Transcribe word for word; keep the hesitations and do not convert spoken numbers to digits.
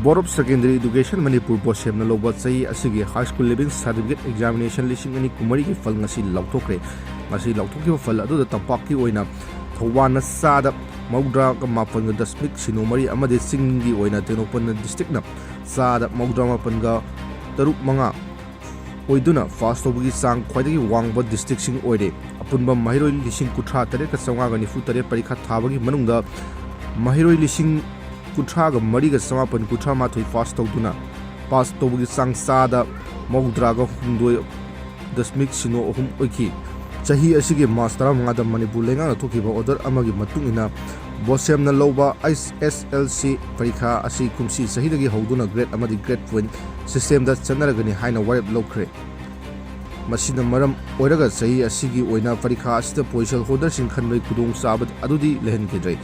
Board of Secondary Education Manipur, BOSEM ꯅ ꯂꯧꯕ ꯆꯍꯤ ꯑꯁꯤꯒꯤ High School Leaving Certificate Examination ꯂꯤꯁꯤꯡ ꯑꯅꯤ ꯀꯨꯟꯃꯔꯤꯒꯤ ꯐꯜ ꯉꯁꯤ ꯂꯥꯎꯊꯣꯛꯈ꯭ꯔꯦ꯫ ꯉꯁꯤ ꯂꯥꯎꯊꯣꯛꯈꯤꯕ ꯐꯜ ꯑꯗꯨꯗ ꯇꯝꯄꯥꯛꯀꯤ ꯑꯣꯏꯅ ꯊꯧꯕꯥꯜꯅ ꯆꯥꯗ ꯃꯧꯗ꯭ꯔꯥꯒ ꯃꯥꯄꯟꯒ ꯗꯁꯃꯤꯛ ꯁꯤꯅꯣ ꯃꯔꯤ ꯑꯃꯗꯤ ꯆꯤꯡꯒꯤ ꯑꯣꯏꯅ ꯇꯦꯡꯅꯧꯄꯜ district ꯅ ꯆꯥꯗ ꯃꯧꯗ꯭ꯔꯥ ꯃꯥꯄꯟꯒ ꯇꯔꯨꯛ ꯃꯉꯥ ꯑꯣꯏꯗꯨꯅ pass ꯇꯧꯕꯒꯤ ꯆꯥꯡ ꯈ꯭ꯋꯥꯏꯗꯒꯤ ꯋꯥꯡꯕ district ꯁꯤꯡ ꯑꯣꯏꯔꯦ꯫ ꯑꯄꯨꯟꯕ ꯃꯍꯩꯔꯣꯏ ꯂꯤꯁꯤꯡ ꯀꯨꯟꯊ꯭ꯔꯥ ꯇꯔꯦꯠꯀ ꯆꯥꯝꯃꯉꯥꯒ ꯅꯤꯐꯨ ꯇꯔꯦꯠ ꯄꯔꯤꯈꯥ ꯊꯥꯕꯒꯤ ꯃꯅꯨꯡꯗ ꯃꯍꯩꯔꯣꯏ ꯂꯤꯁꯤꯡ ꯀꯨꯟꯊ꯭ꯔꯥꯒ ꯃꯔꯤꯒ ꯆꯥꯃꯥꯄꯟ ꯀꯨꯟꯊ꯭ꯔꯥ ꯃꯥꯊꯣꯏ pass ꯇꯧꯗꯨꯅ, pass ꯇꯧꯕꯒꯤ ꯆꯥꯡ ꯆꯥꯗ ꯃꯧꯗ꯭ꯔꯥꯒ ꯍꯨꯝꯗꯣꯏ ꯗꯁꯃꯤꯛ ꯁꯤꯅꯣ ꯑꯍꯨꯝ ꯑꯣꯏꯈꯤ꯫ ꯆꯍꯤ ꯑꯁꯤꯒꯤ March ꯇꯔꯥꯃꯉꯥꯗ ꯃꯅꯤꯄꯨꯔ ꯂꯩꯉꯥꯛꯅ ꯊꯣꯛꯈꯤꯕ order ꯑꯃꯒꯤ ꯃꯇꯨꯡ ꯏꯟꯅ, BOSEM ꯅ ꯂꯧꯕ H S L C ꯄꯔꯤꯈꯥ ꯑꯁꯤ ꯀꯨꯝꯁꯤ ꯆꯍꯤꯗꯒꯤ ꯍꯧꯗꯨꯅ grade ꯑꯃꯗꯤ grade point system ꯗ ꯆꯠꯅꯔꯒꯅꯤ ꯍꯥꯏꯅ ꯋꯥꯔꯦꯞ ꯂꯧꯈ꯭ꯔꯦ꯫ ꯃꯁꯤꯅ ꯃꯔꯝ ꯑꯣꯏꯔꯒ ꯆꯍꯤ ꯑꯁꯤꯒꯤ ꯑꯣꯏꯅ ꯄꯔꯤꯈꯥ ꯑꯁꯤꯗ position holder ꯁꯤꯡ ꯈꯟꯕꯒꯤ ꯈꯨꯗꯣꯡꯆꯥꯕ ꯑꯗꯨꯗꯤ ꯂꯩꯍꯟꯈꯤꯗ꯭ꯔꯦ꯫